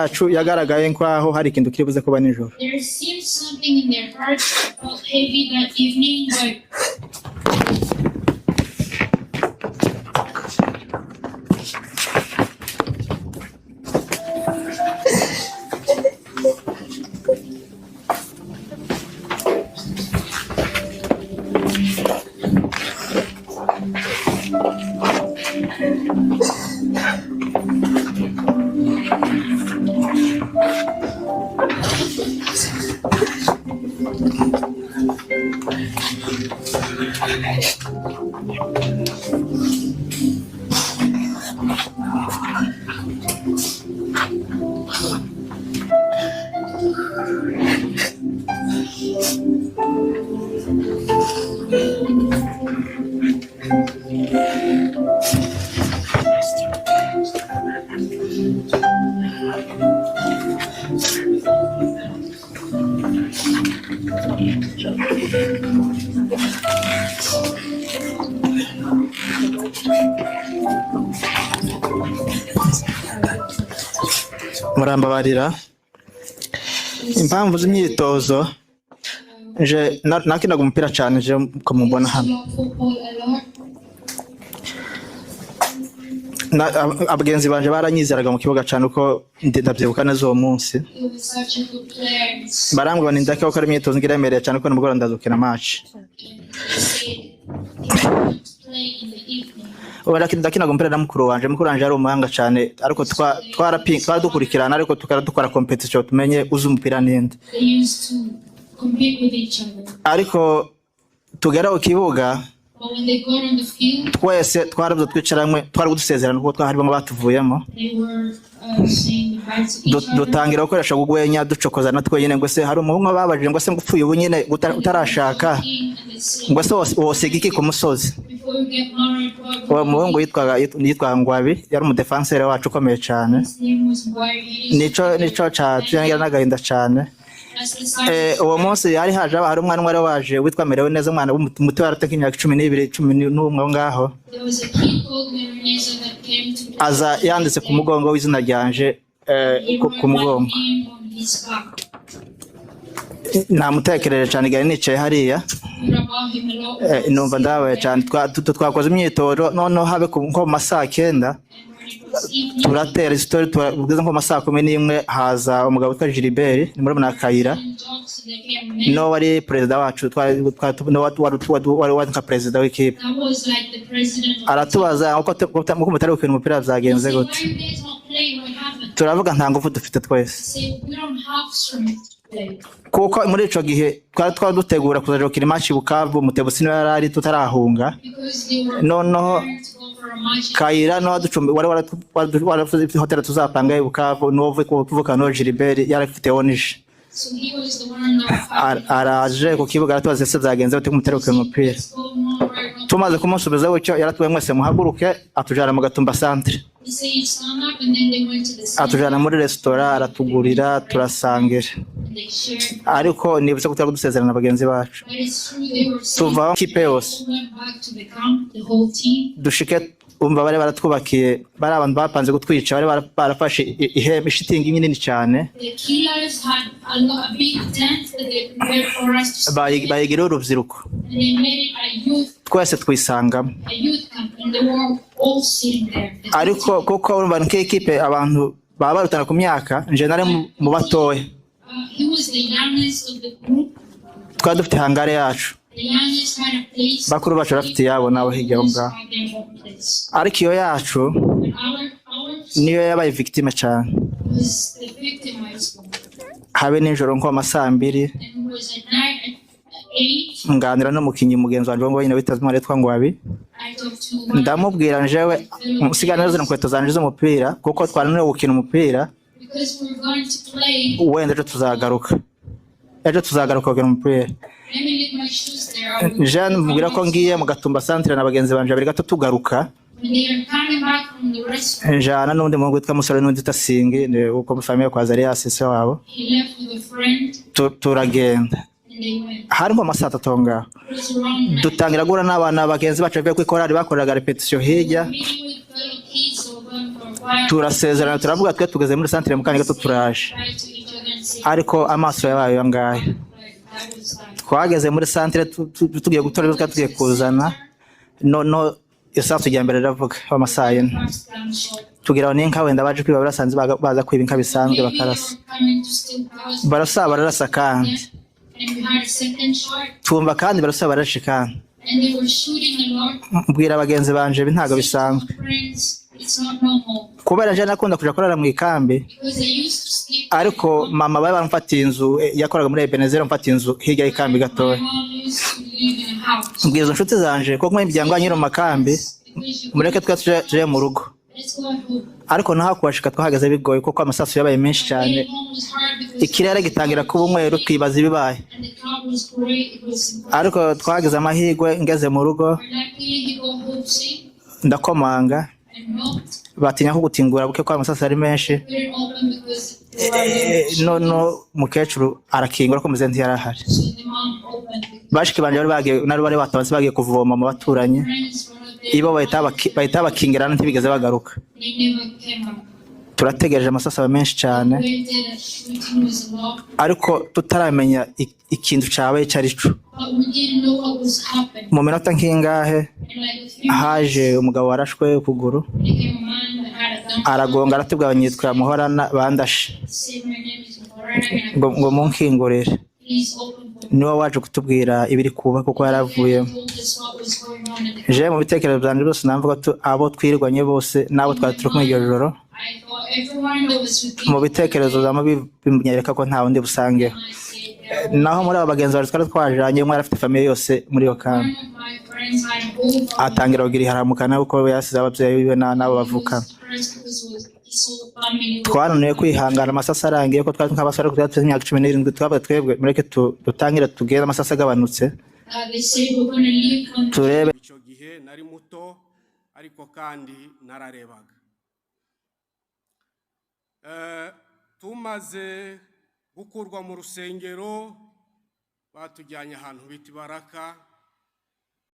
yacu yagaragaye nk'aho hari ikintu kiri buze kuba nijoro. There seemed something in their hearts that felt heavy that evening, but Murambabarira, impamvu z'imyitozo, je nakinaga umupira cyane, je ko mubona used to hano. love football a lot. Abagenzi banje baranyizeraga mu kibuga cyane, uko ndabyibuka neza uwo munsi. He was such a good player. Barambwira ngo ndake gukora imyitozo ngiremereye cyane, ko nimugoroba ndazukina match. And they said he would play in the evening. Ubu ndakinaga umupira na mukuru wanje. Mukuru wanje yari umuhanga cyane, ariko twaradukurikirana, ariko tukaba dukora competition tumenye uzi umupira ninde. They used to compete with each other. Ariko tugera ku kibuga, But when they got on the field, twese twarabuze twicaranywe, twari dusezerana kuko twari bamwe batuvuyemo. they were saying goodbye to each other. Dutangira gukoresha urwenya, ducokoza na twenyine, ngo se hari umuhungu babajije ngo se ngo upfuye ubu nyine utarashaka, Talking, and they said, ngo se wosiga iki ku musozi? "Before you get married, what Uwo will muhungu you yitwaga Ngwabi, yari umudefanseri wacu ukomeye cyane. do?" His name was Ngwari. Nico catuyongera n'agahinda cyane. That's the side. Uwo munsi hari haje hari umwana umwe wari waje witwa Merewe neza, umwana w'umuto wari afite nk'imyaka 12, 11 aho ngaho. There was a kid called Mereneza that came to Aza yanditse ku mugongo w'izina ryanje, He ku wrote ku my mugongo. name on his back. Namutekereje cyane igihe nicaye hariya. Thought about him a lot. Numva ndababaye cyane. Twakoze imyitozo, noneho habe nko mu ma saa 9, And when it was evening, turatera isitori, tugeze nko mu ma saa 11, haza umugabo witwa Gilbert, ni muri Kayira. and talks, there came men. No wari perezida wacu, no wari nka perezida w'ikipe. That was like the president of the team. Aratubaza uko mutari gukina umupira, He byagenze said, gute? "Why you guys not playing? What happened?" Turavuga nta ngufu dufite twese. He said, "We don't have strength to play." Kuko muri ico gihe twari dutegura kuzaja gukina imatch i Bukavu, Mutebusi niwe yari ari tutarahunga. Because they were Noneho preparing to go for a match. Kayira no waducumbi wari waravuze hoteli tuzapanga i Bukavu, n'uwo kuvuka no Gilbert yari afite ONG. So he was the one that fighting. Araje ku kibuga, aratubaza ese byagenze bate mutari gukina umupira? What's going on right now? Tumaze kumusubiza gutyo, yaratubwiye mwese muhaguruke, atujana mu Gatumba centre. He said, "Stand up," and then they went to the center Atujana muri resitora, aratugurira, turasangira. and they shared. Ariko nibutse ko twari dusezerana na bagenzi bacu. But it's true, they were saying Tuvaho ikipe yose. they went back to the camp, the whole team. Dushike, umva, bari baratwubakiye, bari abantu bapanze gutwica, bari barafashe ihema, ishitingi nini cyane. The killers had a big tent that they prepared for us to stay in, Bayigira urubyiruko. and they made it Twese twisangamo. a youth camp, and they were all sitting there. The whole Ariko team. kuko urumva nk'ikipe abantu baba barutana ku myaka, nje nari mu batoya. He was the youngest of the group. Twari dufite hangare yacu. The youngest had a place. Bakuru bacu bafite iyabo nabo hirya aho ngaho. Had their own place. Ariko iyo yacu But ours niyo yabaye victime cyane. was the victimized one. Habe nijoro nko mu ma saa 2, And it was at night at 8. nganira n'umukinnyi mugenzi wanjye ngo nyine witwa Imana yitwa Ngwabi. I talked to one Ndamubwira njewe nsigana zino nkweto zanje z'umupira, kuko twananiwe gukina umupira. Because we're going to play. Wenda ejo tuzagaruka, ejo tuzagaruka gukina umupira. Let me leave my shoes there. I will Jean mubwira ko ngiye mu Gatumba centre na bagenzi banje babiri gato tugaruka. When they are coming back from the restaurant, Njana n'undi muhungu witwa Musore n'undi witwa Singi, ni uko famille kwa Zarias se wabo. he left with a friend Turagenda. and they went. Hari nko mu ma saa 3 aho ngaho. It was around 9. Dutangira guhura n'abana bagenzi bacu bavuye kuri korali, bakoreraga repetition hirya. Meeting with fellow kids who were going for a fire. Turasezerana, turavuga twe tugeze muri santere mu kanya gato turaje. Cried to each other and said, Ariko amaso yabaye ayo ngayo. But that was like Twageze muri santere tugiye gutora ibyo twari tugiye kuzana, noneho isasu rya mbere riravuga amasaa 4. First gunshot. Tugira ngo n'inka wenda baje kwiba, barasanze baza kwiba inka bisanzwe. Maybe they Bakarasa. were coming to steal cows. Barasa, bararasa kandi. And we had a second shot, Twumva kandi barasa, barashe kandi. And they were shooting a lot. Mbwira bagenzi banje, ibi ntabwo bisanzwe. Friends, it's not normal Kubera je nakunda kuja kurara mu ikambi, because they used to sleep. ariko mama bari baramfatiye inzu, yakoraga muri Ebenezer, amfatiye inzu hirya y'ikambi My gatoya. mom used to live in a house. Mbwira izo nshuti zanje ko nk'imiryango yanyu iri mu makambi, Because you mureke twe tuje mu rugo. Let's go at home. Ariko naho kuhashika twahagaze bigoye kuko amasasu yabaye menshi cyane. Getting home was hard because Ikirere gitangira kuba umweru, twibaza ibibaye. And the cloud was gray. It was impossible. Ariko twagize amahirwe, ngeze mu rugo, But luckily, he got home safe ndakomanga, and knocked. batinya ko gutingura buke ko amasasu ari menshi. Couldn't open because there were Noneho umukecuru arakingura ko muzehe ntiyari ahari. So the mom opened because Bashiki banje bari bagiye nari bari batabatse bagiye kuvoma mu baturanyi. Friends were not there. Ibo bahita bakingirana, ntibigeze bagaruka. They never came back. Turategereje, amasasu aba menshi cyane. Waited and shooting was a lot, Ariko tutaramenya ikintu cyabaye icyo ari cyo. But we didn't know what was happening. Mu minota nk'ingahe, And like a few haje umugabo warashwe ukuguru. There came a man that had a gun. Aragonga, aratubwira ngo nyitwa Muhorana, bandashe. Said, "My name is Muhorana and Ngo munkingurire. Please open for me." Niwe waje kutubwira ibiri kuba kuko yaravuyemo. Told us what was going on in the Je mu bitekerezo byanjye byose namvuga tu abo twirwanye bose n'abo twari turi kumwe iryo joro, I thought everyone that was with me. Mu bitekerezo byama binyereka ko nta wundi busangeho. I said, there Naho muri abo bagenzi bawe twari twajanye, umwe yari afite famille yose muri iyo kambi. One of my friends had a whole family. Atangira kugira iharamukana kuko yasize ababyeyi biwe n'abo bavukana. His friends because was his whole family was Twananiwe kwihangana, amasasi arangiye ko twari nk'abasore, twari dufite imyaka 17. Twabaye twebwe mureke dutangire tugende amasasi agabanutse, They say we're gonna leave on turebe. Icyo gihe nari muto, ariko kandi nararebaga. Tumaze gukurwa mu rusengero, batujyanye ahantu bita Ibaraka.